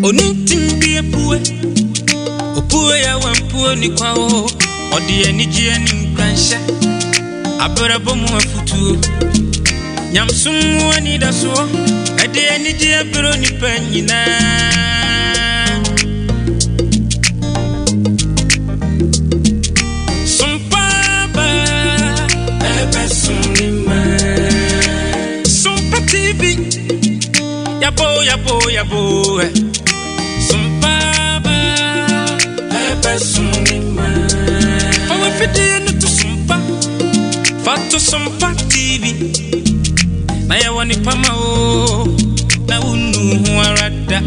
Onintim bi apue opue yɛ wampuo ni kwa o ɔde anigyeɛ ne nkranhyɛ abrabɔ mu afutuo nyamsom mu anidasoɔ ɛde anigyeɛ berɛ nipa nyinaa Sompa ba ɛbɛsom ne ma Sompa TV yabo yabo yabo ɛ Sompa ba ɛbɛsom ne ma Fa w'afidie no to Sompa fa to Sompa TV na yɛwɔ nipa ma o na wonnu ho ara da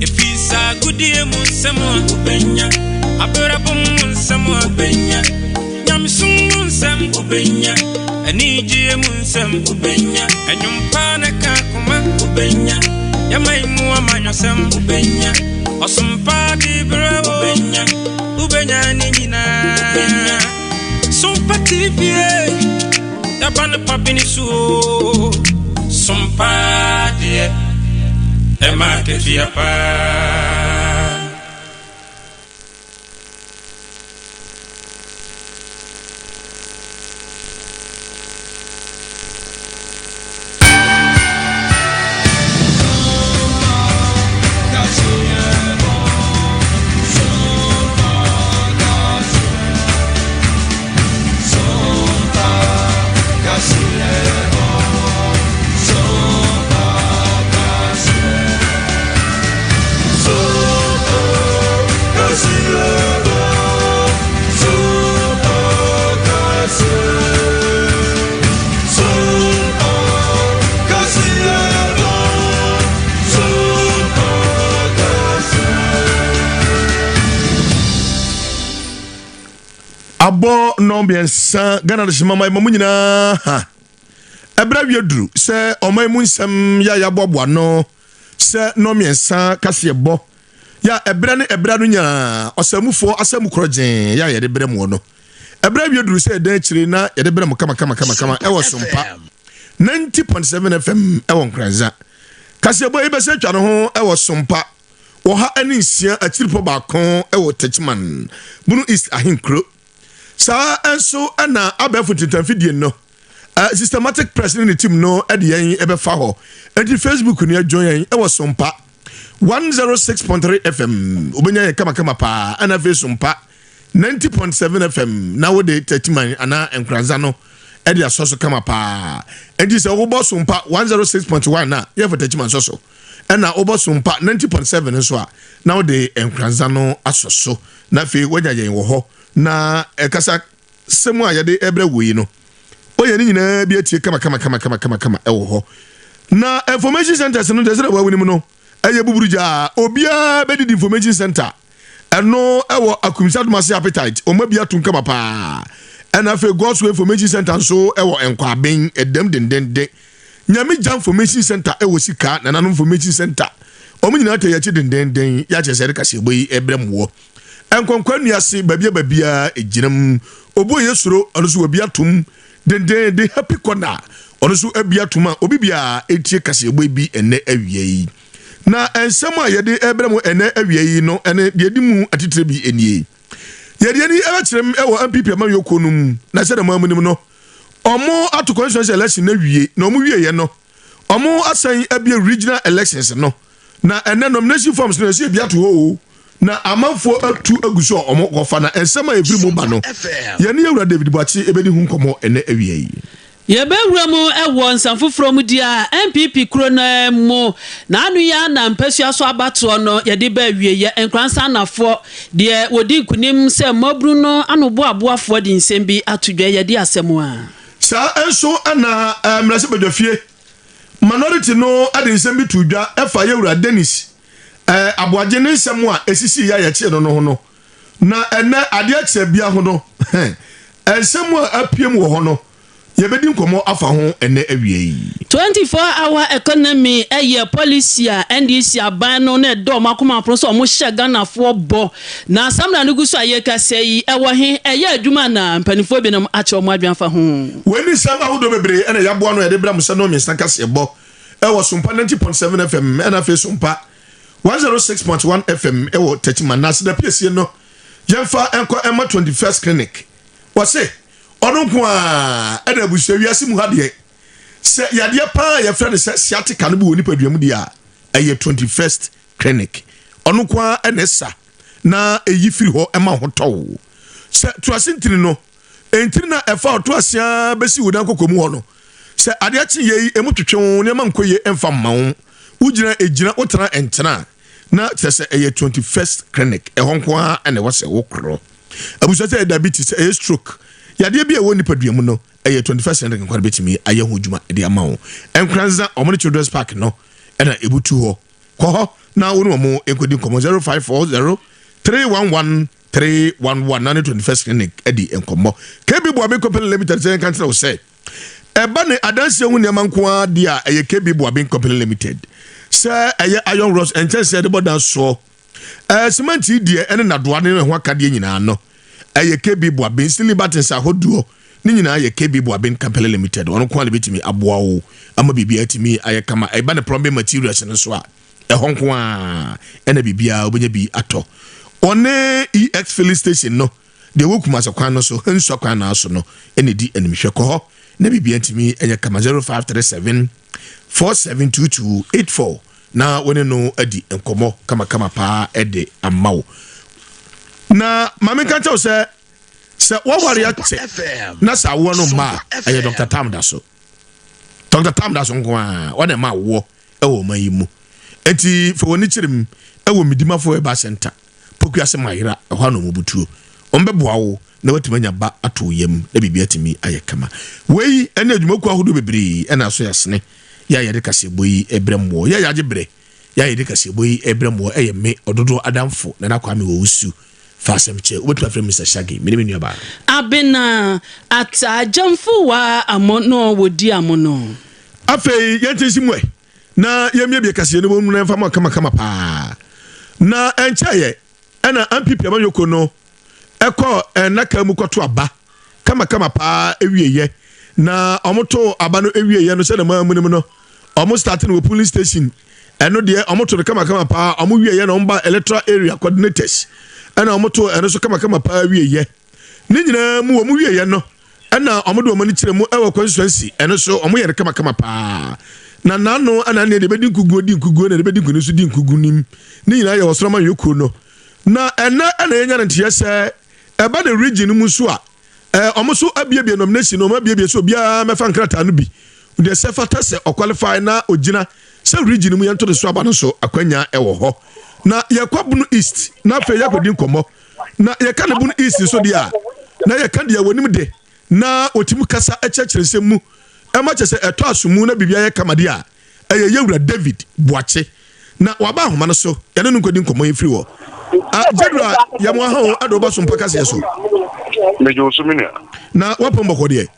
ɛfiri saa agodie mu nsɛm a wobɛnya abrabɔ mu nsɛm a wobɛnya nyamesom mu nsɛm wobɛnya anigyeɛ mu nsɛm wobɛnya ɛnwompa ne ka koma wobɛnya yɛma yi mu amanyɔsɛm wobɛnya ɔsompa de berɛ wobɛnya wobɛnya ne nyinaa Sompa TV yɛba no pa bi ne so o Sompa deɛ ɛma akatua paa. Abɔ nnɔnmiɛnsa Ghana adehyema ma mu nyinaa ha. Ɛberɛ awie duru sɛ ɔman mu nsɛm yɛ a yɛaboaboa no sɛ nnɔnmiɛnsa kaseɛbɔ yɛ a ɛberɛ ne ɛberɛ no nyinaa ɔsɛmufoɔ asɛm korɔgyee yɛ a yɛde brɛ moɔ no. Ɛberɛ awie duru sɛ yɛdan akyire na yɛde brɛ mo kama kama kama kama ɛwɔ Sompa 90.7 FM ɛwɔ Nkoranza. Kaseɛbɔ yi bɛsɛ atwa ne ho ɛwɔ Sompa 106 akyiripɔ baako wɔ Techiman, Bono East ahenkuro. Saa nso na abɛɛfo ntentanfidie no, Systematic Press ne ne team no de yɛn bɛfa hɔ. Enti Facebook no join yɛn wɔ Sompa 106.3 FM. Wobɛnya yɛn kamakama paa. Ɛna afei Sompa 90.7 FM na wode Techiman anaa Nkoranza no de asɔ so kama paa. Enti sɛ wobɔ Sompa 106.1 a, yɛmfa Techiman sɔ so. Ɛna wobɔ Sompa 90.7 nso a, na wode Nkoranza no asɔ so. Na afei woanya yɛn wɔ hɔ. Na ɛkasa sɛm a yɛde ɛbrɛ wo yi no, woyɛ ne nyinaa bi atie kama kama kama kama kama kama ɛwɔ hɔ. Na information centers no deɛ sɛdeɛ wɔawonim no, ɛyɛ buburugyaa. Obiara bɛdidi information center. Ɛno ɛwɔ Akumsi Adomase Appetite. Wɔn abi atum kama paa. Ɛna afei God's Way Information Center nso ɛwɔ Nkwaben, ɛdɛm dendenden. Nyame Gya Information Center ɛwɔ Sika, Nananom Information Center. Wɔn nyinaa tɛ yɛn akyi dendenden. Yɛakyerɛ sɛ yɛde kaseɛbɔ yi ɛbrɛ mo wɔ Nkwankwa nnua ase, baabi a baabiara ɛgyina mu. Obu a ɛyɛ suro, ɔno nso wabi atom dendenden. Happy Corner, ɔno nso abi atom a obi biara ɛtie kaseɛbɔ yi bi ɛnnɛ awia yi. Na nsɛm a yɛde ɛbrɛ mo ɛnnɛ awia yi no ɛne deɛ ɛdi mu atitire bi nie. Yɛde ani ɛbɛkyerɛ mu ɛwɔ NPP amanyɔ kuo no mu, na sɛdeɛ mo ara monim no, wɔn ato constituency election no awie, na wɔn wieɛ no, wɔn asan abie regional elections no, na ɛnɛ nomination forms no yɛsɛ ebi ato hɔ o, na amanfoɔ atu agu so a wɔn kɔfa, na nsɛm a ɛfiri mu ba no, yɛne Yɛwura David Boakye ɛbɛdi ho nkɔmmɔ ɛnɛ awia yi. Yɛbɛwura mu wɔ nsɛm foforɔ mu deɛ a, NPP kuro no ara mu na ano yi ara na mpasua so abatoɔ no yɛde ba awieɛ. Nkoransa Anafoɔ deɛ wɔdi nkunim sɛ mmabunu no anoboaboafoɔ de nsɛm bi ato dwa. Yɛde asɛm a. Saa nso na mmarahyɛbadwafie minority no de nsɛm bi too dwa fa Yɛwura Dennis Aboagye ne nsɛm a ɛsisiiɛ a yɛkyee no no ho no. Na ɛnnɛ adeɛ kyɛ bia ho no, nsɛm a apue mu wɔ hɔ no, yɛbɛdi nkɔmmɔ afa ho ɛnnɛ awia yi. 24 hour economy yɛ policy a NDC aban no na ɛdɔ wɔn akoma pono sɛ wɔn hyɛ Ghanafoɔ bɔ. Na asɛm na no gu so a yɛrekasa yi, ɛwɔ he? Ɛyɛ adwuma anaa? Mpanimfoɔ binom akyerɛ wɔn adwene afa ho. Wei ne nsɛm ahodoɔ bebree na yɛaboa ano a yɛde brɛ mo sɛ nnɔnmiɛnsa kaseɛbɔ wɔ Sompa 90.7 FM ɛna afei Sompa. 106.1 FM ɛwɔ Techiman na aseda piesie no yɛmfa nkɔ ɛma 21st Clinic. Wɔse ɔno nko a ɛna abusua wiase mu ha deɛ sɛ yadeɛ paa yɛfrɛ no sɛ sciatica no bi wɔ nipadua mu deɛ a ɛyɛ 21st Clinic. Ɔno nko a ɛna ɛsa na ɛyi firi hɔ ɛma ho tɔw. Sɛ toase ntini no ntini na ɛfa ɔto aseɛ bɛsi wo dan kɔkɔ mu hɔ no, sɛ adeɛ kye yɛ yi emu twetwe wo nneɛma nkɔ yie ɛmfa mma wo, wogyina egyina, wotena ɛntena, na kyerɛ sɛ ɛyɛ 21st Clinic ɛhɔ nko ara ɛna ɛwɔ sɛ wokorɔ. Abusua, sɛ ɛyɛ diabetes, ɛyɛ stroke, yadeɛ bi a ɛwɔ nipadua mu no, ɛyɛ 21st Clinic nko ara bɛtumi ayɛ ho adwuma de ama wo. Nkranza ɔmo ne Children's Park no ɛna ebutu hɔ. Kɔ hɔ na wo ne wɔn nkɔdi nkɔmmɔ 0540 311 311 na ne 21st Clinic adi nkɔmmɔ. KB Buaben Company Limited sɛ yɛnka nkyerɛ wo sɛ ɛba ne adanseɛ ho nneɛma nko ara deɛ a, ɛyɛ KB Buaben Company Limited. Sɛ ɛyɛ iron rods, nkyɛnsee yɛde bɔ dan soɔ, cement yi deɛ ɛne nadoa ne ho akadeɛ nyinaa no, ɛyɛ KB Buaben. Ceiling battens ahodoɔ ne nyinaa yɛ KB Buaben Company Limited. Ɔno nko ara na bɛtumi aboa wo ama biribi atumi ayɛ kama. Ɛba ne plumbing materials no so a, ɛhɔ nko ara ɛna biribiara wobɛnya bi atɔ. Ɔne EX filling station no deɛ ɛwɔ Kumase kwan no so, nsua kwan no so no, ɛna di animhwɛ. Kɔ hɔ na biribiara ntumi ɛnyɛ kama. 0537 472284 na wɔne no adi nkɔmmɔ kamakama paa ɛde ama wo. Na maame nka kyɛw sɛ wɔware akyɛ na sɛ awoɔ no mma a, ɛyɛ Dr Tam da so. Dr Tam da so nko a wɔna ɛma awoɔ ɛwɔ ɔman yi mu. Enti fa wɔn ani kyerɛ mu ɛwɔ Midimafo Herbal Center, Pokuase Mayera ɛhɔ a na wɔn butuo. Wɔn bɛboa wo na watumi anya ba ato wo yam na biribi atumi ayɛ kama. Wei ɛne adwumakuo ahodoɔ bebree ɛna aso yɛasene yɛ a yɛde kaseɛbɔ yi ɛbrɛ mmoɔ yɛ a yɛagye berɛ yɛ a yɛde kaseɛbɔ yi ɛbrɛ mmoɔ. Ɛyɛ me ɔdodoɔ adamfo Nana Kwame wɔ wusu fa asɛm kyɛ. Wobɛtumi afrɛ Mr Shaggy. Mene me nuabaa Abena Atagyamfo wa amono wodi amono. Afei yɛnte nsi mu ɛ na yɛmmiebie kaseɛ no mu na yɛmfa ma kamakama paa. Na ɛnkyɛeɛ ɛna NPP amanyɔkuo no ɛkɔ nnaka mu kɔto aba kamakama paa ewieɛ. Na ɔmo aba no ewieɛ no, sɛdeɛ maa mu no mu no, ɔmo start no wɔ polling station. Ɛno deɛ ɔmo to no kamakama paa. Ɔmo wieɛ na ɔmo ba electoral area coordinators, ɛna ɔmo to ɛno so kamakama paa wieɛ. Ne nyinaa mu ɔmo wieɛ no, ɛna ɔmo de ɔmo ani kyerɛ mu ɛwɔ constituency. Ɛno so ɔmo yɛ no kamakama paa. Na n'ano ɛna neɛ deɛ bɛdi nkuguo di nkuguo na deɛ bɛdi nkunim nso di nkugu nim. Ne nyinaa yɛ ɔsoro amanyɔkuo no. Na ɛnɛ ɛna yɛnya no nteɛ sɛ ɛba ne region no mu nso a, ɔmo nso abiebie nomination no. Ɔmo abiebie sɛ obiara mɛfa nkrataa no bi deɛ sɛ fata sɛ ɔqualify na ogyina sɛ region mu yɛnto ne so aba no so akwanya ɛwɔ hɔ. Na yɛkɔ Bono East na afei yɛkɔdi nkɔmmɔ. Na yɛka ne Bono East nso deɛ a, na yɛka deɛ wɔnim de na wɔtumi kasa kyerɛkyerɛ nsɛm mu ɛma kyɛ sɛ ɛtɔ aso mu na biribi ayɛ kama deɛ a, ɛyɛ yɛwura David Boakye. Na waba ahoma no so, yɛne no nkɔdi nkɔmmɔ yi firi hɔ. Gyedura yɛmo aha o, ɛde woba so mpa kaseɛ so. Megye wo so, me nua. Na woapɔn bɔkɔ deɛ?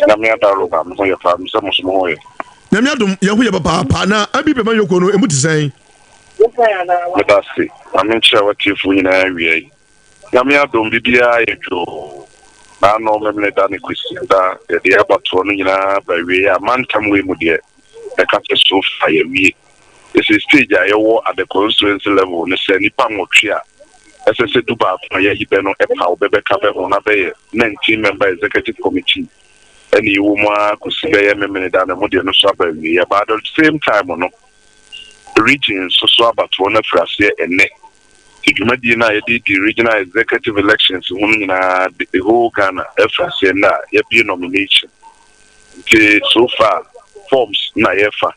Nyame adaro ba, me ho yɛ paa, mesɛ mo so mo ho yɛ? Nyame adom, yɛn ho yɛ papaapa. Na abi bɛma yɔkuo no ɛmu te sɛn? Meda ase. Ma menkyerɛ w'atiefoɔ nyinaa awia yi. Nyame adom, biribiara yɛ dwoo. Naano Memene da ne Kwasiada yɛde abatoɔ no nyinaa ba awie a, mantam wei mu deɛ mɛka sɛ so far yɛawie. Ɛsɛ stage a yɛwɔ at the constituency level ne sɛ nnipa 8 a ɛsɛ sɛ 11 a yɛayi bɛ no ɛpaw bɛbɛka bɛ ho na bɛyɛ 19 member executive committee. Ɛne yɛwɔ mu ara kɔsi bɛyɛ Memene da no mu deɛ no so aba awie. But at the same time no, region nso so abatoɔ no afiri aseɛ ɛnnɛ. Dwumadie no a yɛde di regional executive elections ho no nyinaa, the whole Ghana, afiri aseɛ nnɛ a yɛabie nomination. Nti so far forms na yɛfa,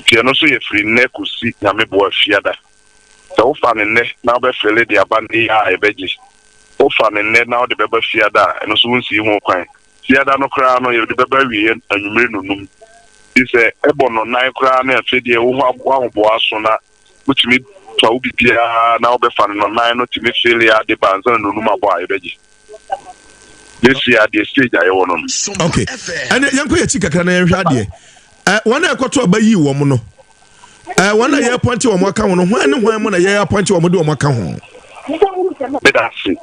nti ɛno nso yɛfiri nnɛ kɔsi Nyame boa Fiada. Sɛ wofa ne nnɛ na wobɛfill de aba nnɛ yi a, yɛbɛgye. Wofa ne nnɛ na wode bɛba Fiada a, ɛno nso wonsii ho kwan. Fiada no koraa no, yɛde bɛba awieɛ anwummere nonum. Nti sɛ ɛbɔ nnɔnan koraa ne afei deɛ wo ho ahoboa so na wotumi fa wo biribiara na wobɛfa no nɔnan no, tumi fill ade ba ansa na nonum abɔ a, yɛbɛgye. This year deɛ, stage a yɛwɔ no. Ok, ɛnɛ yɛnkɔ yɛkyi kakra na yɛnhwɛ adeɛ. Wɔn a ɛkɔto aba yii wɔn no, wɔn a yɛapɔnte wɔn aka ho no, hwan ne hwan mu na yɛapɔnte wɔn de wɔn aka ho? Meda ase.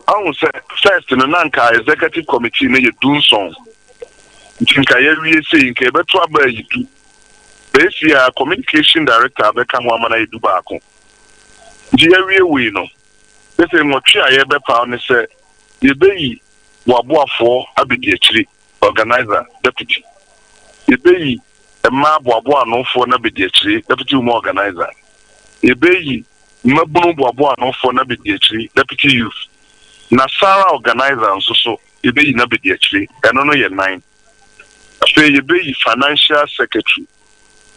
Ahu sɛ first no na nka executive committee no yɛ 17, nti nka yɛawie sei nka yɛbɛto aba ayi 10. Bɛsi a communication director bɛka ho ama no ayɛ 11. Nti yɛawie wei no, sɛ 8 a yɛbɛpaw ne sɛ yɛbɛyi boaboafoɔ abɛdi akyiri, organizer deputy. Yɛbɛyi mmaa boaboa anofoɔ no abɛdi akyiri, deputy women organizer. Yɛbɛyi mmabunu boaboa anofoɔ no abɛdi akyiri, deputy youth. Na sara organizer nso so yɛbɛyi no abɛdi akyiri. Ɛno no yɛ 9. Afei yɛbɛyi financial secretary,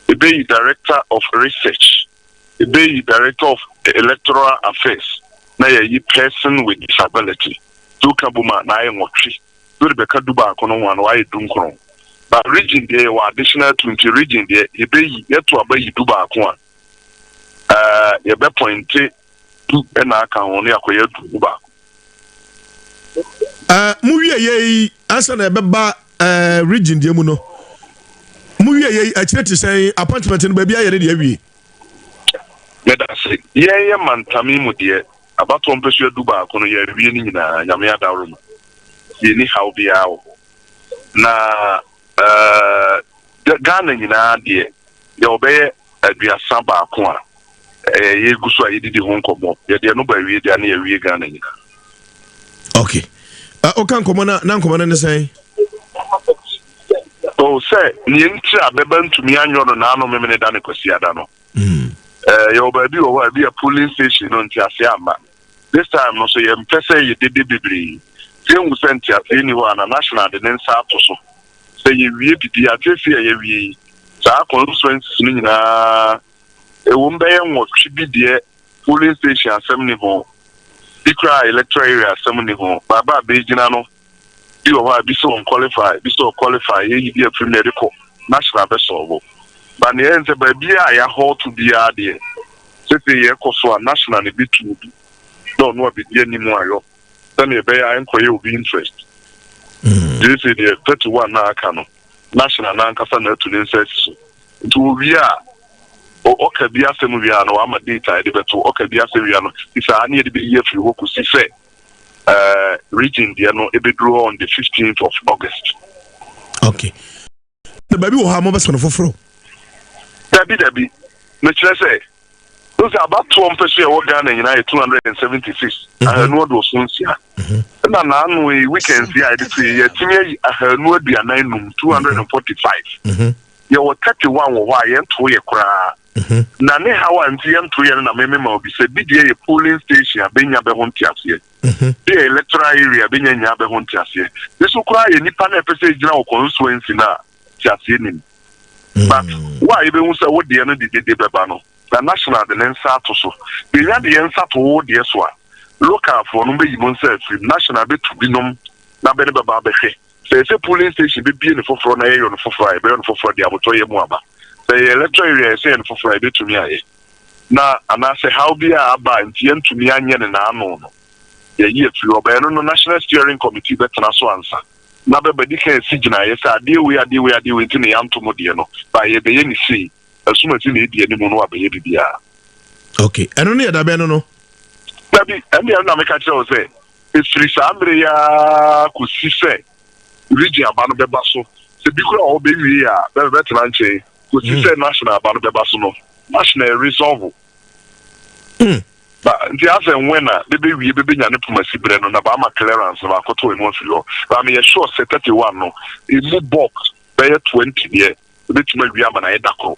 yɛbɛyi director of research, yɛbɛyi director of electoral affairs, na yɛyi person with disability. Tí o ka bom a, na ayɛ 8. Tí o de bɛka 11 no ho a, na wayɛ 19. Ba region deɛ, yɛwɔ additional 20. Region deɛ, yɛbɛyi, yɛto aba yi 11 a, yɛbɛ appoint 10 ɛna aka ho no, yɛakɔyɛ 21. Mo wie yɛ yi ansa na ɛbɛba region deɛ mu no, mo wie yɛ yi akyerɛ te sɛn? Appointment no, baabi ayɛ ne deɛ awie? Mɛda ase. Yɛn yɛ mantame mu deɛ, abatoɔ mpɛsua 11 no, yɛawie no nyinaa. Nyame adaworo mu, yɛni haw biara wɔ hɔ. Na Ghana nyinaa deɛ, yɛwɔ bɛyɛ 31 a ɛyɛ yɛgu so a yɛdidi ho nkɔmmɔ. Yɛdeɛ no ba awie deɛ, ne yɛawie Ghana nyinaa. Okay, woka nkɔmmɔ na nkɔmmɔ no ne sɛn? O, sɛ neɛ nti a bɛba ntumi anyɔ no naano memene da ne Kwasiada no, yɛwɔ baabi wɔ hɔ a ebi yɛ polling station no nteaseɛ amma. This time no so, yɛmpɛ sɛ yɛdede bebree. Sɛ ehu sɛ nteaseɛ ni hɔ a, na national de ne nsa ato so sɛ yɛwie bibi ateefi a yɛwie yi, saa constituencies no nyinaa ɛwɔ mu bɛyɛ 8 bi deɛ, polling station asɛm ni ho bi koraa, electoral area asɛm ni ho. Baaba a bɛgyina no bi wɔ hɔ a, bi sɛ wɔn qualify, bi sɛ ɔqualify, yɛyi bi afiri mu na yɛde kɔ national bɛsɔɔbo. Ba nea ɛyɛ sɛ baabi a yɛahɔɔto biara deɛ, sese yɛkɔ so a, national ne bi tu bi na ɔno abɛdi anim ayɔ sɛnea ɛbɛyɛ a ɛnkɔyɛ obi interest. Gye sɛ deɛ 31 na aka no, national n'ankasa na atu ne nsa asi so. Nti owie a, ɔka bi asɛm wie a, na wama date a yɛde bɛto. Ɔka bi asɛm wie a no, saa ne yɛde bɛyi afiri hɔ kɔsi sɛ region deɛ no ɛbɛduru hɔ on the 15th of August. Okay, na baabi wɔ hɔ a mobɛsɛ no foforɔ? Dabi, dabi. Mekyerɛ sɛ o sɛ abatoɔ mpɛ so yɛwɔ Ghana nyinaa yɛ 276, 276. Ɛna naano yi, weekends yi a yɛde to yi, yɛtumi ayi 245, 245. Yɛwɔ 31 wɔ hɔ a yɛnto yɛ koraa. Na ne haw a nti yɛnto yɛ no, na meme ma obi sɛ bi deɛ yɛ polling station a bɛnya bɛ ho nteaseɛ, bi yɛ electoral area bɛnya nyaa bɛ ho nteaseɛ, bi so koraa yɛ nipa na ɛpɛ sɛ gyina wɔ constituency no a nteaseɛ nim. But wo a yɛbɛhu sɛ wo deɛ no de dede bɛba no, na national de ne nsa ato so. Yɛnya de yɛn nsa to wo deɛ so a, local foɔ no bɛyi mo nsa afiri mu. National bɛtu binom na bɛ ne bɛba abɛhwɛ sɛ ɛsɛ polling station bɛbie ne foforɔ na yɛyɔ no foforɔ a, yɛbɛyɔ no foforɔ de abotɔ yɛ mu aba. Sɛ yɛ electoral area yɛsɛ yɛ no foforɔ a, yɛbɛtumi ayɛ. Na anaasɛ haw bi a aba nti yɛntumi anyɛ ne n'ano no, yɛyi afiri hɔ. Bɛyɛ no, national steering committee bɛtena so ansa na bɛba di kan esi gyinaeɛ sɛ adeɛ wei, adeɛ wei, adeɛ wei nti na yɛanto mo deɛ no ba, yɛbɛyɛ ne sei. Asumasi na edi anim no, abɛyɛ biribiara. Okay, ɛno no yɛ dabɛn no? Dabi, ɛnna ɛno na meka kyerɛ wo sɛ efiri saa mmere yi ara kɔsi sɛ region aba no bɛba so, sɛ bi kura wɔ hɔ bɛwie a, bɛtena nkyɛn kɔsi sɛ national aba no bɛba so no, national resolve. Ba nti asɛ nwɛn na bɛbɛwie, bɛbɛnya ne pomasi berɛ no na baama clearance na baakɔtɔ emu afiri hɔ. Ba meyɛ sure sɛ 31 no emu bulk bɛyɛ 20 deɛ, ebɛtumi awie ama na ayɛ da koro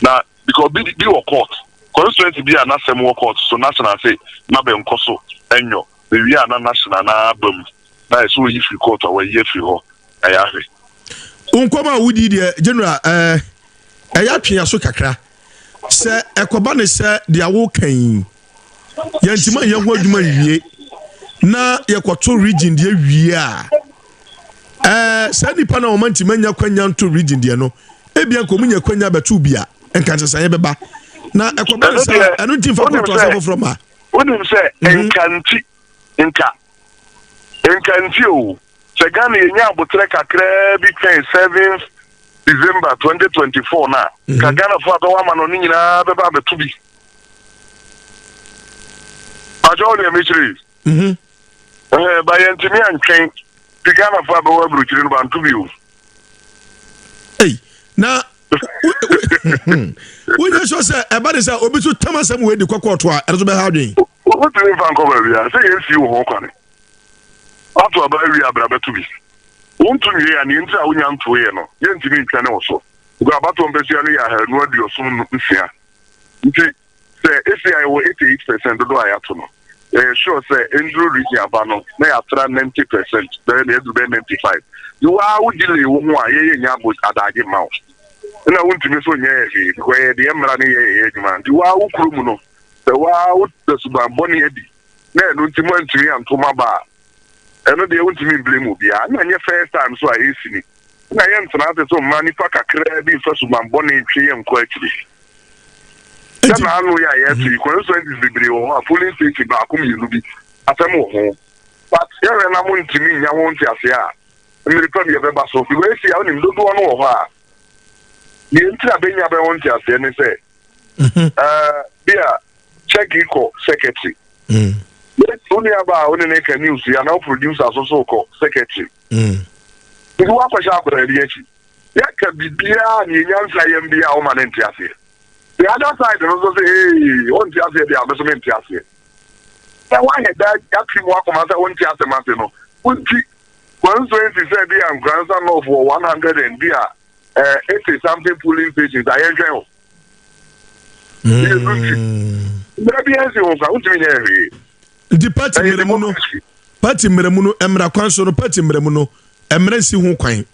na because bi wɔ court, constituency bi a n'asɛm wɔ court so, national sɛ na bɛnkɔ so ɛnyɔ bewie a, na national na aba mu na ɛsɛ oyi firi court a, wɔayi afiri hɔ ɛyɛ ahwɛ. Nkɔm a wodi deɛ, general, ɛyɛ atwea so kakra sɛ ɛkɔba ne sɛ deɛ woka yi, yɛntumi anyɛ ho adwuma nwie na yɛkɔto region deɛ wie a, saa nipa na wɔn ntumi anya kwanya nto region deɛ no, ebia nka wɔn nya kwanya bɛto bi a, nka nsesaeɛ bɛba. Na ɛkɔba ne sɛ ɛno nti nfa kɔto asɛ foforɔ ma. Wonim sɛ nka nti, nka nti o, sɛ Ghana yɛnya abotrɛ kakraa bi twɛn 7 December 2024 na ka Ghanafoɔ a bɛwɔ ama no ne nyinaa bɛba abɛto bi atwa wo deɛ mekyerɛ yi, ba yɛntumi antwɛn fi Ghanafoɔ a bɛwɔ aburokyire no banto bi o. Ei, na Wonyɛ sure sɛ ɛba ne sɛ obi so tam asɛm wei de kɔ kɔɔto a ɛno so bɛha adwen. Wotumi mfa nkɔ baabi a sɛ yɛnsi wo ho kwane. Ato aba awie a bra bɛto bi. Wonto nwie a nea nti a wonya ntoeɛ no yɛntumi ntwɛne wo so. Because abatoɔ mpasua no yɛ 276 nti Sɛ ese a yɛwɔ 88 percent dodoɔ a yɛato no, yɛyɛ sure sɛ ɛnduru region aba no na yɛatra 90 percent, bɛyɛ na yɛaduru bɛyɛ 95. Nti wo ara wo delay wo ho a yɛyɛ nnya abo adaagye mma wo. Ɛna wontumi nso nyɛ yɛ hwee because ɛyɛ deɛ mmara no yɛ yɛyɛ adwuma. Nti wo ara wo kuro mu no, sɛ wo ara wo da suban bɔne adi na ɛno nti moantumi anto mo aba a, ɛno deɛ wontumi mblame obiara. Ɛna nyɛ first time so a ɛresi ni. Ɛna yɛntena ase so mma nipa kakraa bi mfa suban bɔne ntwe yɛn nkɔ akyiri. Sɛ n'ano yɛ a yɛto yi, constituencies bebree wɔ hɔ a polling station baako mmienu bi asɛm wɔ ho. But yɛhwɛ na montumi nnya ho nteaseɛ a, mmere pa bi ɛbɛba so. Because esi a wonim dodoɔ no wɔ hɔ a, deɛ nti a bɛnya bɛ ho nteaseɛ ne sɛ, ɛɛ bi a check kɔ secretary. Wo nuaba a wo ne ne ka news yi anaa wo producer so so kɔ secretary. Nti woakɔhyɛ akwadaa bi akyi. Yɛka biribiara a nea nyansa yɛm biara a woma no nte aseɛ. The other side no nso sɛ ee wonte aseɛ deɛ a me nso mente aseɛ. Sɛ woayɛ da atiri mu akoma sɛ wonte asɛm ase no, wonti constituency sɛ bi a Nkoransa North wɔ 100 and bi a eh, 80 something polling stations a yɛntwɛn o. Yɛnu nti. Mmara bi ansi ho kwa, wontumi nyɛ hwee. Nti party mmara mu no, party mmara mu no, mmara kwan so no, party mmara mu no, mmara nsi ho kwan.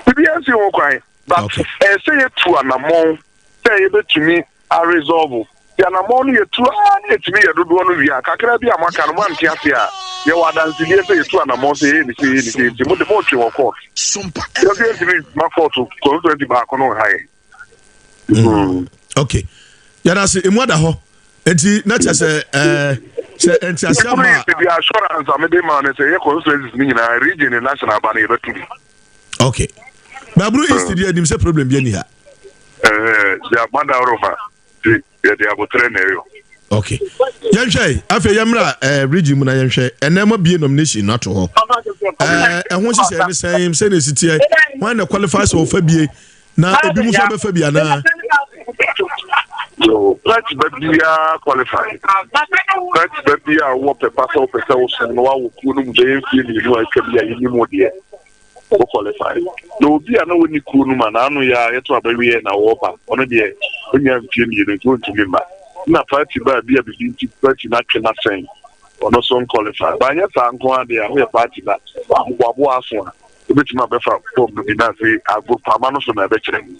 Biribiara nsi ho kwan but ɛyɛ sɛ yɛtu anammɔn sɛ yɛbɛtumi a resolve. Nti anammɔn no yɛtu ara na yɛtumi yɛ dodoɔ no wie a, kakra bi a moaka no moante ase a, yɛwɔ adansedie sɛ yɛtu anammɔn sɛ yɛyɛ ne sei, yɛyɛ ne sei nti mode motwe wɔ court. Yɛnso yɛntumi mma court constituency baako no nha yɛn. Okay. Yɛda ase, emu ada hɔ. Nti na kyerɛ sɛ ɛɛ sɛ ntease ama a. The assurance a mede ma no sɛ yɛ constituencies no nyinaa region ne national aba no yɛbɛto bi. Okay. Baburu East deɛ nim sɛ problem bi ani ha. Ɛɛ deɛ amada roma ti yɛde abotrɛ na ɛyɔ. Okay. Yɛnhwɛ afei yɛmmra ɛɛ region mu na yɛnhwɛ ɛnɛ mo bie nomination no ato hɔ. Ɛɛ ɛho nhyehyɛ ne sɛn sɛ na esi teɛ wɔn na qualify sɛ ɔfa bie. Na ebi mu nso abɛfa bi anaa? Yo, party ba biara qualify. Party ba biara wɔ pɛ pa sɛ wopɛ sɛ wosom no wawɔ kuo no mu bɛyɛ mfie mmienu a atwa bi a yɛnim wo deɛ wo qualify. Na obi a na wɔnni kuo no mu a n'ano yɛ a yɛto aba wieɛ na wɔreba ɔno deɛ ɔnnya mfie mmienu nti ɔntumi mma. Na party ba bi a biribi nti party no atwe n'asɛn ɔno nso nqualify. Banyɛ saa nko ara deɛ a woyɛ party ba waboa aso a wobɛtumi abɛfa fɔm no bi na afei agoprama no so na ɛbɛkyerɛ.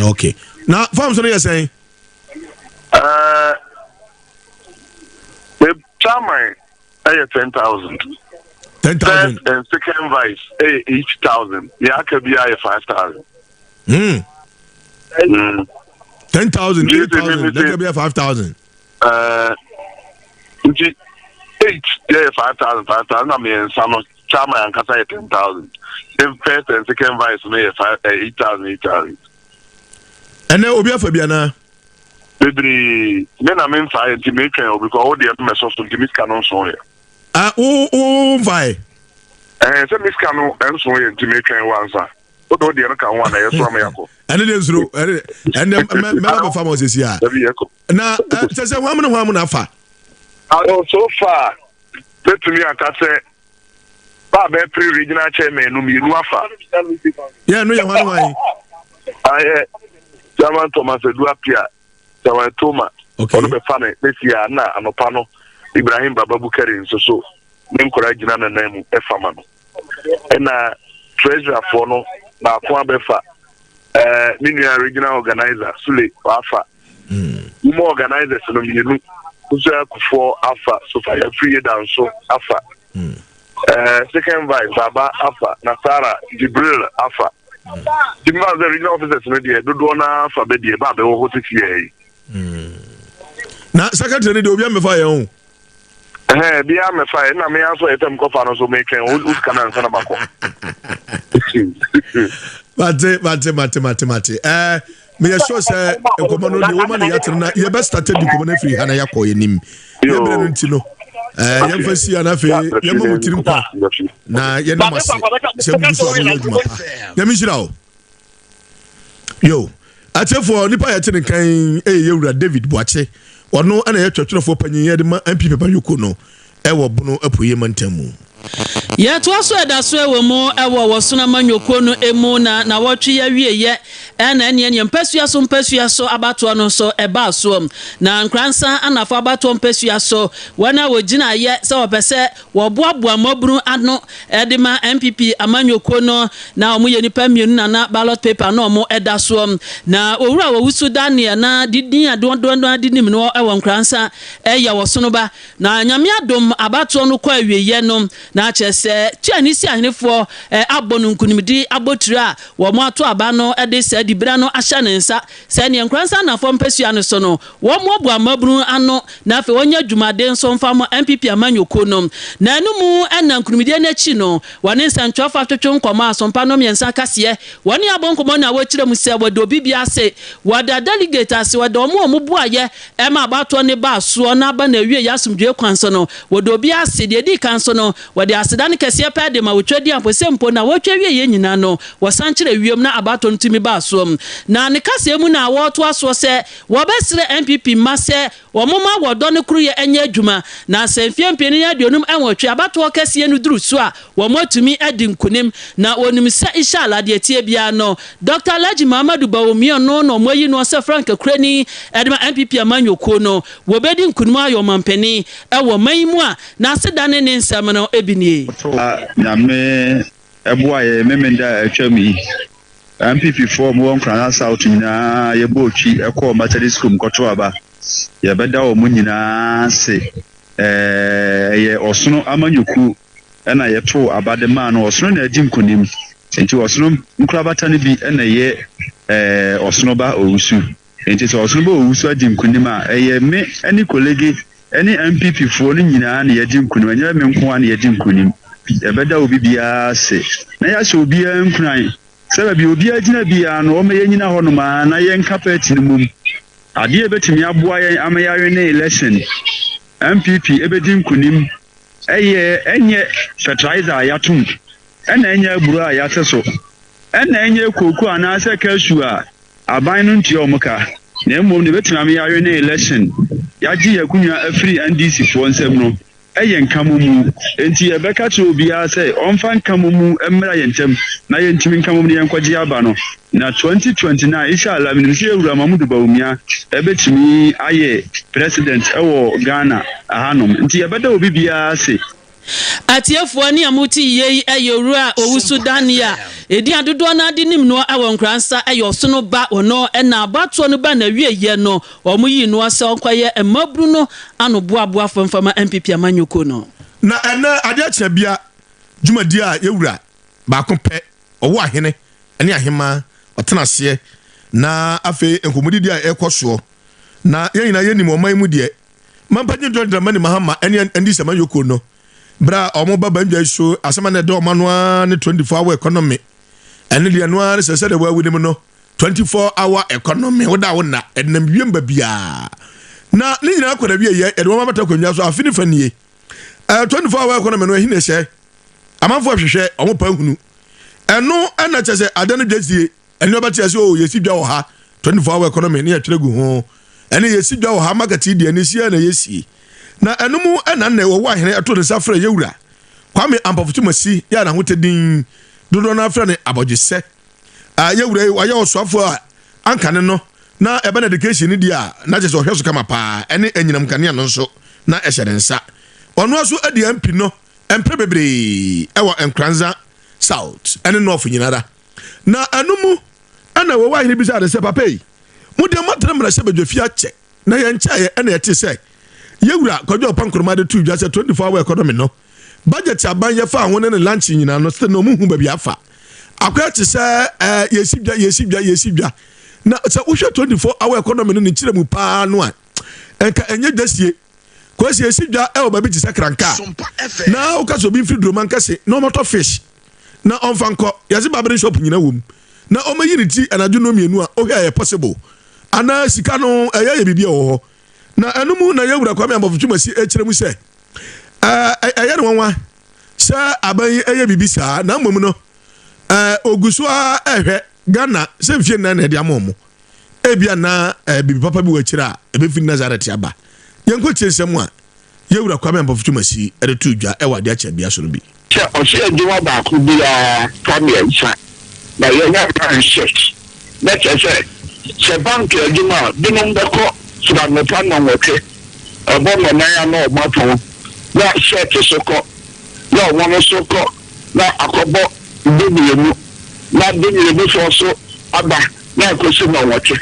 Ok na fɔm so no yɛ sɛn? Uh, chairman ɛyɛ 10,000. 10,000. First and second vice ɛyɛ 8,000. Deɛ aka biara yɛ 5,000. 10,000, 8,000, deɛ aka biara 5,000. Ɛɛ nti eight yɛ yɛ 5,000 5,000 na mmiɛnsa no chairman ankasa yɛ 10,000. The first and second vice no yɛ five eh, 8,000 8,000. Ɛnɛ obi afa bi anaa? Bebree me na me nfa yɛ nti metwɛn obi kɔ ɔwɔ deɛ mmɛsɔ so nti me sika no nso yɛ. Ah wo wo nfa yɛ? Ɛɛ sɛ me sika no nso yɛ nti metwɛn wo ansa. Wode wo deɛ no ka ho a na yɛ so ama yɛakɔ. Ɛne deɛ nsuro ɛne ɛne mɛba bɛfa ma ɔsɛsi a. Na sɛ sɛ hwan mu ne hwan mu na afa? Oh, so far mɛtumi aka sɛ ba a bɛpere regional chairman no mmienu afa. Yɛ no yɛ hwan hwan? Ayɛ Chairman Thomas Adu Apia, Chairman Toma, ɔno bɛfa ne ne fie a na anɔpa no Ibrahim Baba Bukari nso so ne nkwadaa gyina n'anan mu ɛfa ma no. Ɛna treasurer foɔ no baako abɛfa ɛɛ me nua regional organizer Sule wafa. Women organizers no mmienu nso akufoɔ afa sofa yɛfiri yɛ danso afa. Ɛɛ second vice Baba afa Nasara Jibril afa. Jimba sɛ regional officers no deɛ dodoɔ no afa bɛ deɛ ba abɛwɔ hɔ sisi yɛ yi. Na secretary no deɛ obi amɛfa yɛn o. Ɛhɛn bi amɛfa yɛ na me aso yɛ sɛ mkɔfa no so metwɛn wo sika no ansa na makɔ. Mate mate mate mate mate ɛɛ meyɛ sure sɛ nkɔmɔ no deɛ wɔma no yɛatene na yɛbɛ start di nkɔmɔ no afiri ha na yɛakɔ yɛnim yɛbrɛ no nti no ɛɛ yɛmfa si ha na afei yɛma mo tiri nkwa na yɛnam ase sɛ mugu so a moyɛ adwuma pa. Nyame nhyira o. Yo, atiefoɔ, nipa a yɛte ne nkan yɛ Yɛwura David Boakye. Ɔno na ɛyɛ twerɛtwerɛfoɔ panyin yɛde ma NPP amanyɔkuo no wɔ Bono Apueɛ mantam mu. Yɛtoa so ɛda so wɔ mu wɔ Wɔsono amanyɔkuo no mu na nawɔtwe yi awieɛ na ɛneɛ neɛ mpasua so mpasua so abatoɔ no nso ɛbaa soɔ. Na Nkoransa Anafo abatoɔ mpasua so wɔn a wɔgyinaeɛ sɛ wɔpɛ sɛ Wɔboaboa mmabunu ano de ma NPP amanyɔkuo no na wɔn yɛ nnipa mmienu na na ballot paper no wɔn da soɔ. Na Owura Owusu Daniel na de din a dodoɔ no ara de nim no wɔ Nkoransa yɛ Ɔsonoba. Na Nyame adom abatoɔ no kɔ awieɛ no na kyerɛ sɛ Tuanisi ahenefoɔ abɔ no nkunimdi abotire a wɔn ato aba no de saa dibena no ahyɛ ne nsa sɛ neɛ Nkoransa Anafoɔ mpasua no so no Wɔmmoaboa mmabunu ano na afei wɔnyɛ adwumaden nso mfa mmɔ NPP amanyɔkuo no. Na ɛno mu na nkunimdie no akyi no, wɔne nsɛntwerɛfoɔ atwetwe nkɔmmɔ a Asompa no mmiɛnsa kaseɛ. Wɔne abɔ nkɔmmɔ na wɔkyerɛ mu sɛ wɔda obi biara ase, wɔda delegate ase, wɔda wɔn a wɔboaeɛ ma abatoɔ no baa soɔ na aba no awieeɛ asomdwoeɛ kwan so no, wɔda obiara ase. Deɛ ɛdi kan nso no, wɔde aseda no kɛseɛ paa de ma Otwadeɛ sɛ mpo nnawɔtwe awieeɛ nyinaa no, wɔsan kyerɛ wiem na abatoɔ no tumi baa soɔ. Na ne kaseɛ mu na wɔretoa soɔ sɛ Wɔbɛsrɛ NPP mma sɛ wɔmma wɔdɔ no koroyɛ nyɛ adwuma, na sɛ mfeɛ mpeni ne 58 abatoɔ kɛseɛ no duru so a, wɔatumi adi nkunim. Na wɔnim sɛ Ishallah deɛ ɛteɛ biara no, Dɔkta Alhaji Muhammadu Bawumia no na wɔayi noɔ sɛ frankakurani de ma NPP amanyɔkuo no, wɔbɛdi nkunim ayɛ ɔmampanin wɔ ɔman yi mu a n'aseda ne ne nsɛm no bi nie. Nyame boa yɛn Memenda a atwam yi, NPP foɔ a wɔwɔ Nkoranza South nyinaa yɛbɔɔ twi kɔɔ Methodist School mu kɔtoo aba. Yɛbɛda wɔn nyinaa ase. Ɛyɛ ɔsono amanyɔkuo na yɛtoo aba de maa no. Ɔsono na adi nkonim. Nti ɔsono nkorabata no bi na ɛyɛ ɔsono ba Owusu. Nti sɛ ɔsono ba Owusu adi nkonim a, ɛyɛ me ne Kolege ne NPP foɔ no nyinaa na yɛadi nkonim, ɛnyɛ me nko ara na yɛadi nkonim. Yɛbɛda obi biara ase na yɛahyɛ obiara nkuran sɛ baabi a obiara gyina biara no, ɔmma yɛnnyina hɔnom ara na yɛnka party no mmom. Adeɛ a ɛbɛtumi aboa yɛn ama yɛawene election, NPP bɛdi nkonim, ɛyɛ ɛnyɛ fertilizer a yɛatom, ɛna ɛnyɛ aburo a yɛate so, ɛna ɛnyɛ kooko anaasɛ cashew a Aban no ntua wɔn ka, na mmom deɛ ɛbɛtumi ama yɛawe ne election, yɛagye yɛn akonwa afiri NDC foɔ nsam no yɛ nkamomu. Enti yɛbɛka kyerɛ obiara sɛ ɔmfa nkamomu mmra yɛn ntam na yɛntumi nkamomu na yɛnkɔgye aba no. Na 2029 Inshallah menim sɛ yɛn wura Mahmudu Bawumia bɛtumi ayɛ president wɔ Ghana hanom. Nti yɛbɛda obi biara ase. Atiefoɔ, nea mote yei yɛ Owura Owusu Danny a edin a dodoɔ no ara de nim noɔ wɔ Nkoransa yɛ ɔsono ba. Ɔno na abatoɔ no ba n'awieɛ no, wɔyii noɔ sɛ ɔnkɔyɛ mmabunu no ano boaboafoɔ mfa ma NPP amanyɔkuo no. Na ɛnnɛ adeɛ akyea bia dwumadie a yɛwura baako pɛ ɔwɔ ahene ne ahemaa ɔtena aseɛ na afei nkɔmmɔdidi a ɛrekɔ soɔ na yɛn nyinaa yɛnim ɔman mu deɛ Mampanyin John Dramani Mahama ne NDC amanyɔkuo no, berɛ a wɔn ba bandwa yi so, asɛm a na ɛda wɔn ano ara ne 24 hour economy. Ɛne deɛ ɛno ara ne sɛ sɛdeɛ wɔawu nim no, 24 hour economy, woda wo nna, ɛdenam wiem ba biara. Na ne nyinaa kɔ na wie yɛ, yɛde wɔn abɛtɔ akonnwa so, afe ne fa nie. 24 hour economy no, ɛhe na ɛhyɛ? Amanfoɔ hwehwɛ, wɔn pa hunu. Ɛno ɛna kyɛ sɛ ada no dwa sie. Ɛne ɔbɛte ase o yɛsi dwa wɔ ha 24 hour economy ne yɛtwerɛ gu ho ɛne yɛsi dwa wɔ ha market yi deɛ ne sie na yɛsie na ɛno mu ɛna nnɛ wɔwɔ ahene ɛto ne nsa frɛ yɛwura Kwame Ampofo Twumasi yɛ n'ahotɛ din dodoɔ no afrɛ no abɔgyesɛ a yɛwura yi wayɛ ɔsoafoɔ a anka ne no na ɛbɛn education ne deɛ a na kyerɛ sɛ ɔhwɛ so kama paa ɛne anyinam kanea no nso na ɛhyɛ ne nsa ɔno aso adi MP no mpere bebree ɛwɔ Nkoranza South ɛne North nyinara Na ɛno mu na wɔwɔ ahene bisaa no sɛ, Papa yi, mo deɛ moatena mmarahyɛbadwafie akyɛ, na yɛnkyɛeɛ ɛna yɛtee sɛ yɛwura Kwadwo Ɔpa Nkrumah de too dwa sɛ 24 hour economy no budget aban yɛfaa ho ne ne lunch nyinaa no still na ɔmo hu baabi afa. Akɔyɛ te sɛ ɛɛ yɛsi dwa yɛsi dwa yɛsi dwa. Na sɛ wohwɛ 24 hour economy no ne nkyerɛ mu paa no a, ɛnka ɛnyɛ dwasie. Kwasi yɛsi dwa ɛwɔ baabi te sɛ Kranka na woka sɛ obi mfiri Duroma nkɛse na ɔmɔtɔ fish na ɔmfa nkɔ yɛse barbering shop nyina wom na ɔmɛyi ne ti anadwo nnɔ mmienu a wohwɛ a ɛyɛ possible anaa sika no ɛyɛ yɛ biribi a ɛwɔ hɔ na ɛno mu na yɛwura Kwame Ampofo Twumasi ɛkyerɛ mu sɛ ɛyɛ ne nwanwa sɛ aban yi ɛyɛ biribi saa na mmom no ogu so a ɛhwɛ. Ghana sɛ mfie nnan na ɛde ama ɔmo. Ebia na eh, biribi papa bi wɔ akyire a ɛbɛfiri Nasaret aba. Yɛnkɔtie nsɛm a Yɛwura Kwame Ampofo Twumasi de too dwa wɔ adeɛ akyɛbea so no bi. Sɛ ɔsɛ adwuma baako biara fa mmiɛnsa na yɛnya nine shift na kyerɛ sɛ sɛ bank adwuma a binom bɛkɔ firi anɔpa nnɔnwɔtwe ɛbɔ nnɔnan a na wɔn apɔn na shirt so kɔ na wɔn nso kɔ na akɔbɔ dumienu na dumienu foɔ so aba na akɔsi nnɔnwɔtwe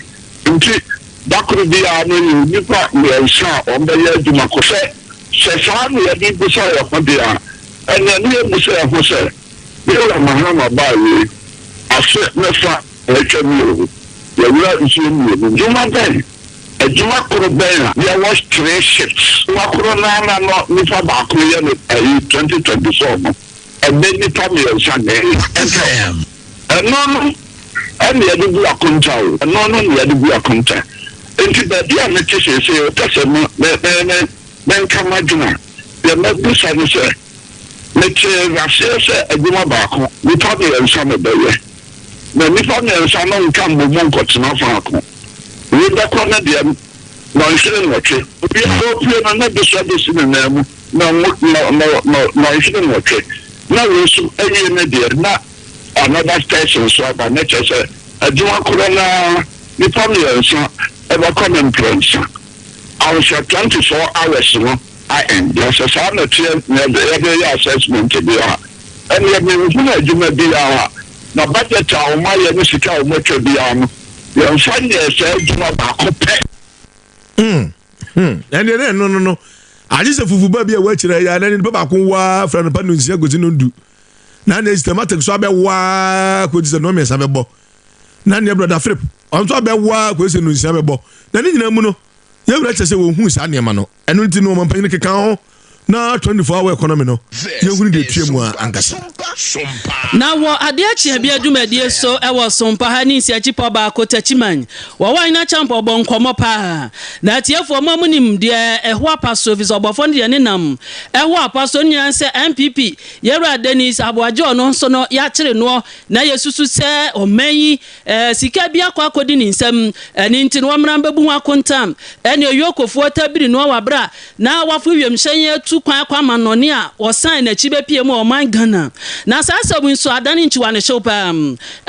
nti da koro biara no yɛ nnipa mmiɛnsa a wɔbɛyɛ adwuma ko sɛ sɛ saa na yɛde bisa yɛn ho deɛ a ɛnneɛ ne yɛmmisa yɛn ho sɛ Yɛwura Mahama baa wei afe ne fa na atwam yi o yɛwura mfeɛ mmienu dwuma bɛn adwuma koro bɛn a yɛwɔ three shifts adwuma koro no ara na no nipa baako yɛ no ayi 2024 no ɛnɛ nipa mmiɛnsa na ɛyɛ ɛno no ɛna yɛde bu akonta o ɛno no na yɛde bu akonta nti baabi a mete seesei wopɛ sɛ me me me menka m'adwene a deɛ mɛbusa ne sɛ metee aseɛ sɛ adwuma baako nipa mmiɛnsa na ɛbɛyɛ na nipa mmiɛnsa no nka mmom nkɔtena faako wei bɛkɔ ne deɛ nnɔnhwere nwɔtwe obiara opue no ne de so abɛsi ne nan mu na nnɔnhwere nwɔtwe na wei nso awie ne deɛ na another person so aba ne kyerɛ sɛ adwuma korɔ naa nipa mmiɛnsa ɛbɛkɔ ne mprɛnsa ansa 24 hours no aend. Na sɛ saa na ɛteɛ na yɛde yɛ assessment deɛ a, ɛnneɛ menhunu adwuma biara, na budget a wɔayɛ ne sika a wɔatwa biara no, yɛmfa nyɛɛ saa adwuma baako pɛ. Hmm, hmm. Ɛndeɛ na ɛno no no agye sɛ fufu ba bi a wɔakyerɛ yɛ na nipa baako waa fira no pa no nsia kɔsi no ndu na ne systematic so abɛwaa kɔsi sɛ nnɔmmiɛnsa bɛbɔ na neɛ brɔda Philip ɔno nso abɛwaa kɔsi sɛ nnonsia bɛbɔ na ne nyinaa mu no yɛn wura kyerɛ sɛ wɔnhuu saa nneɛma no ɛno nti no ɔmampanyin keka ho na 24 hour economy no yɛhunu deɛ ɛtua mu a ankasa. Na wɔ adeɛ kyeɛ bi adwumadie so wɔ Sompa ha ne nsiakyipɔ baako Takyiman wɔ hɔ Ahene Acheampong bɔ nkɔmmɔ paa na atiefoɔ mo a mo nim deɛ ɛho apa so ɛfiri sɛ ɔbɔfoɔ no deɛ ne nam ɛho apa so no nyinaa ne sɛ NPP Yɛwura Dennis Aboagye ɔno nso no yɛakyere noɔ na yɛsusu sɛ ɔman yi sika bi akɔ akɔdi ne nsam, ɛno nti no wɔmmra mbɛbu ho akonta. Ɛne Oyokofoɔ tabiri noɔ wɔ aberɛ a na waforo wiemhyɛn atu kwan akɔ amannɔne a ɔsan n'akyi bɛpue mu wɔ ɔman Ghana. Na saa asɛm yi nso adane nkyiwa no hyew paa.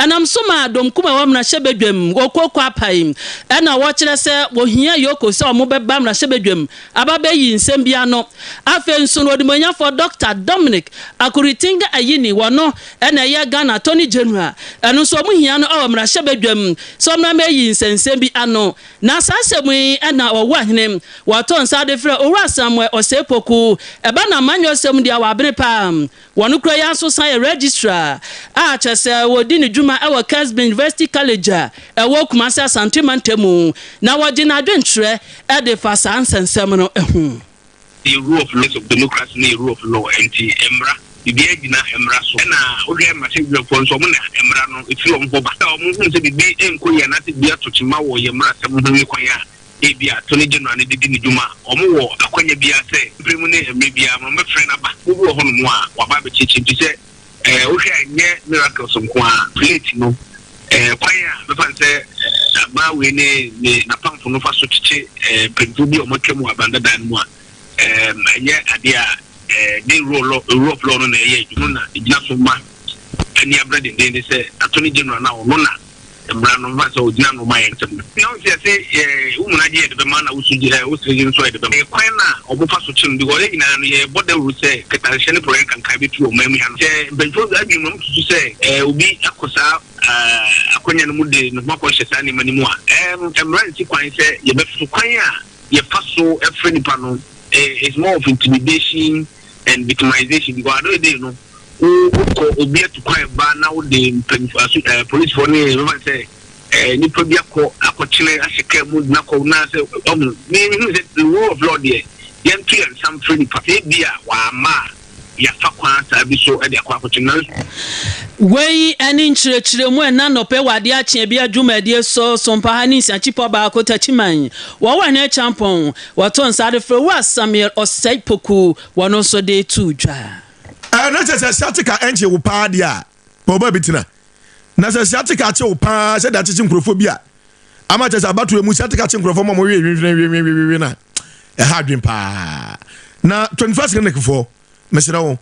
Ɛnam so maa dɔmkum a ɛwɔ mmarahyɛbadwam wɔ Kooko Apae ɛna wɔkyerɛ sɛ wɔhia Yoko sɛ wɔbɛba mmarahyɛbadwam aba bɛyi nsɛm bi ano. Afei nso no Odimuonyafoɔ Dɔkta Dominic Akuritinga Ayini wɔno na ɛyɛ Ghana Attorney General, ɛno nso wɔn hia no wɔ mmarahyɛbadwam sɛ ɔmmra mmɛyi nsɛnsɛm bi ano. Na saa asɛm yi na Ɔwoahene wɔto nsa de frɛ Owura Samuel Osei Poku, ɛba no amanyɔsɛm deɛ wabene paa. Wɔn kura yi ara nso san yɛ Registrar a kyerɛ sɛ wɔdi ne dwuma wɔ Kesben University College a ɛwɔ Kumasi Asante mantam mu, na wɔgye n'adwenkyerɛ de fa saa nsɛnsɛm no ho. Yɛ rule of laws of democracy no yɛ rule of law ɛnti mmra biribiara gyina mmra so ɛna wohwɛ mmarahyɛbadwafoɔ nso wɔn na mmra no ɛfiri wɔn hɔ ba sɛ wɔn hunu sɛ biribi nkɔ yie anaasɛ biribi ato kyema wɔ yɛn mmrasɛm ho ne kwan a ebia attorney general no de di ne dwuma a wɔn wɔ akwanya biara sɛ mprɛ mu ne mmerɛ biara no wɔbɛfrɛ no aba obi wɔ hɔ nom a waba abɛkyerɛkyerɛ mu te sɛ Eh, wohwɛ a ɛnyɛ miracles nko ara. Plate no, eh, kwan a mɛfa no sɛ eh, abaa wei ne ne n'apamfo no fa so kyekye eh, mpanyinfoɔ bi a wɔatwa mu wɔ aban dada no mu a, eh, ɛnyɛ adeɛ a eh, ne rule, law, rule of law no na ɛyɛ adwuma no na ɛgyina so ma ani abere dendenden sɛ attorney general no a ɔno na Mmara no mfa sɛ ogyina no ma yɛn nsɛm no. Na ɔsi ɛsɛ yɛ wo muna gye yɛde bɛma na wosu gye wosere gye nso yɛde bɛma. Ɛyɛ kwan no a wɔfa so kye no because yɛn nyinaa no yɛbɔ dawuro sɛ kɛtɛasehyɛ ne porɔeɛ nkankan bɛtu ɔman mu ha no. Sɛ mpanyinfoɔ adwene mu no wɔsusu sɛ obi akɔ saa akwanya no mu de ne ho akɔhyɛ saa nneɛma no mu a, mmara nsi kwan sɛ yɛbɛfa so. Kwan a yɛfa so frɛ nipa no is more of intimidation and victimization because at the end of the day no wo wokɔ obi atu kwan ba na wode mpanyinfo aso ɛɛ polisifoɔ ne bɛfa no sɛ ɛɛ nipa bi akɔ akɔkyerɛ ahyɛ kaa mu na kɔ na sɛ ɔho ne hu sɛ the rule of law deɛ yɛnto yɛn nsa mfrɛ nipa sɛ ebi a wama a yɛafa kwan saa bi so de akɔ akɔkyerɛ nanso. Wei ne nkyerɛkyerɛmu a ɛna anɔpa yi wɔ adeɛ akyeɛ bi adwumadie so, Sompa ha ne Nsiakyipɔ baako, Takyiman. Wɔwɔ Hene Acheampong, wɔto nsa de frɛ Owura Samuel Osei Poku, wɔno nso de too dwa. Ɛɛ na kyerɛ sɛ sciatica ɛnkye wo paa deɛ a, pɛ wo baabi tena. Na sɛ sciatica akye wo paa sɛdeɛ akyekye nkurɔfoɔ bi a, ama kyerɛ sɛ abatoɔ mu sciatica akye nkurɔfoɔ ma wɔwe hwehwehwehwehwe no a, ɛha adwen paa. Na 21st clinic foɔ, mesrɛ wo,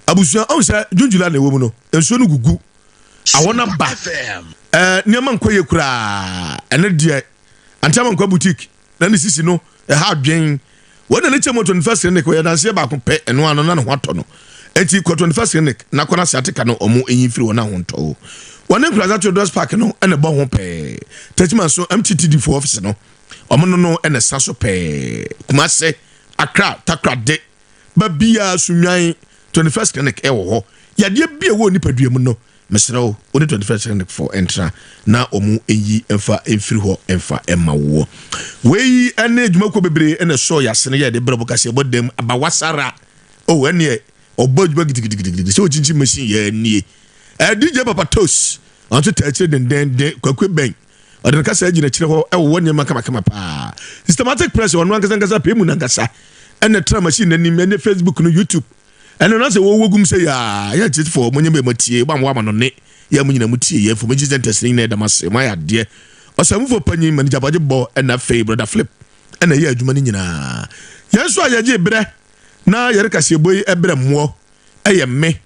abusua, ɔhu sɛ June July na ɛwɔ mu no, nsuo no gugu, awɔ no aba, ɛɛ nneɛma nkɔ yie koraa, ɛno deɛ, Auntie Amankwa boutique na ne sisi no ɛha adwen. Wɔn na ne kyɛ mu 21st clinic ɔyɛ danseɛ baako pɛ ɛno ano na ne ho atɔ no. Enti kɔ 21st clinic na kɔ na sciatica no ɔmo enyi firi wɔn a ho ntɔ wo. Wɔne Nkoranza Children's Park no ɛna ɛbɔ ho pɛɛ. Techiman nso MTTD foɔ office no ɔmo no no ɛna ɛsa so pɛɛ. Kumase, Accra, Takoradi, Babia, Sunyani 21st clinic ɛwɔ hɔ. Yadeɛ bi a ɛwɔ nipadua mu no Mesrɛ wo, wo ne 21st Clinic foɔ ntena na wɔn nyi mfa mfiri hɔ mfa mma woɔ. Wei ne adwumakuo bebree na ɛsɔɔ yɛn asene yɛ de brɛ bokase ɛbɔ dam abawasara. Oh, ɛneɛ ɔbɔ adwuma gidigidigidi sɛ ɔkyinkyin machine yɛ nie. Eh, DJ Papa Toes, ɔno nso taa akyire dendenden, Kwaku Ebɛn, ɔde ne kasa gyina akyire hɔ ɛwowɔ nneɛma kamakama paa. Systematic Press, ɔno ankasa ankasa pɛ mu nankasa ɛna ɛtra machine n'anim ɛne Facebook no YouTube. Ɛno na sɛ wɔwɔ gum sɛ yaa yɛ akyirifoɔ mo nyɛ bɛ mo tie mo a mo wɔ amanɔne yɛ mo nyina mo tie yɛ information centers ne nyina yɛda mo ase mo ayɛ adeɛ ɔsɛmufo panyin manager bɔgye bɔ ɛna afei brother Philip ɛna ɛyɛ adwuma no nyinaa yɛn nso a yɛgye berɛ na yɛde kaseɛbɔ yi ɛbrɛ moɔ ɛyɛ me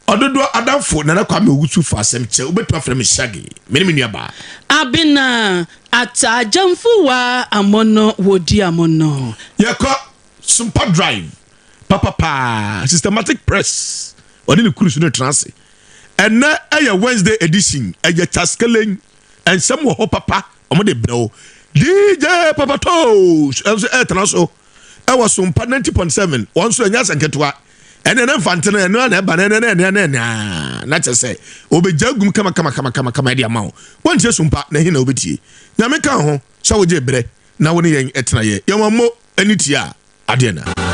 ɔdodoɔ adamfo Nana Kwame Owusu fa asɛm kyɛ wobɛtumi afrɛ me Shaggy me ne me nua baa. Abena Ataa-Gyamfuwa Amono Wodi Amono. Yɛkɔ Sumpa Drive papa paa Systematic Press ɔne ne kuru so no tena ase ɛnɛ ɛyɛ Wednesday edition ɛyɛ chaskelen nsɛm wɔ hɔ papa wɔn de brɛ wo DJ Papa Toes ɛnso ɛtena so ɛwɔ Sompa 90.7 wɔn nso ɛnyɛ asɛ nketewa ɛnɛ ne mfante no ɛno na ɛba no ɛnɛ ɛnɛ ɛnɛ ɛnɛ na kyɛ sɛ obɛgya gum kama kama kama kama kama ɛde ama wo wɔntie Sompa na ɛhe na wobɛtie nyame ka ho sɛ wogye brɛ na wo ne yɛn ɛtena yɛ yɛn wɔn mo ɛne tie a adeɛ na.